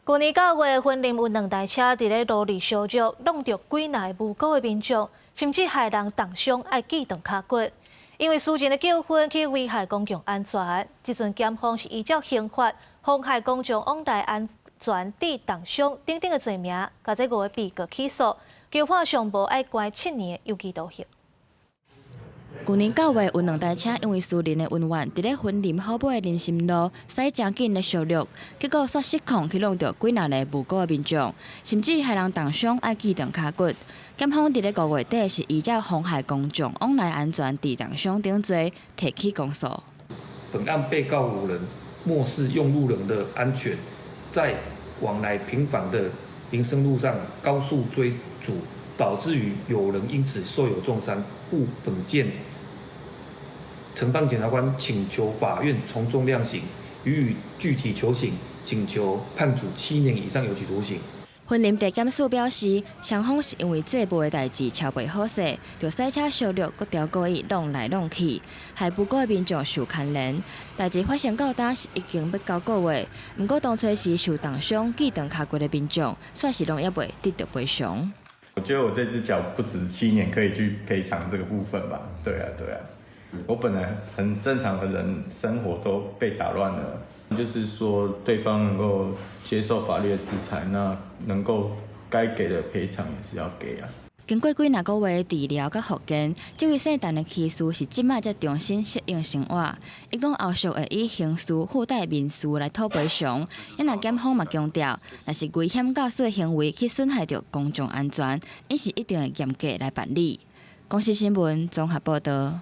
舊年9月，雲林有兩台車佇咧路裡相撞，挵著幾若个無辜的民眾，甚至害人重傷，愛鋸斷跤骨。因為私人的糾紛去危害公共安全，這陣檢方是依照刑法妨害公眾往來安全致重傷等等的罪名，共這五个被告起訴，求判上無愛關7年的有期徒刑。舊年9月，有兩台車因為私人的恩怨，佇咧雲林虎尾的林森路駛誠緊咧相挵，結果煞失控去挵著幾若个無辜的民眾，甚至害人重傷，愛鋸斷跤骨。檢方佇咧5月底是依照妨害公眾往來安全致重傷等罪提起公訴。本案被告五人漠視用路人的安全，在往來頻繁的林森路上高速追逐，導致於有人因此受有重傷，故本件承辦檢察官請求法院從重量刑，予以具體求刑，請求判處7年以上有期徒刑。雲林地檢署表示，雙方是因為債務的代誌喬袂好勢，就賽車相挵，閣刁故意挵來挵去，害無辜的民眾受牽連。代誌發生到今是已經欲九個月，毋過當初時受重傷、鋸斷跤骨的民眾，煞是攏猶未得到賠償。我覺得我這隻腳不止七年可以去賠償這個部分吧？對啊，對啊，我本來很正常的人生活都被打亂了。就是說，對方能夠接受法律的制裁，那能夠該給的賠償也是要給啊。經過幾若個月的治療佮復健，這位姓陳的騎士是這擺才重新適應生活。伊講後續會以刑事附帶民事來討賠償。啊若檢方嘛強調，若是危險駕駛行為去損害著公眾安全，𪜶是一定會嚴格來辦理。公視新聞綜合報導。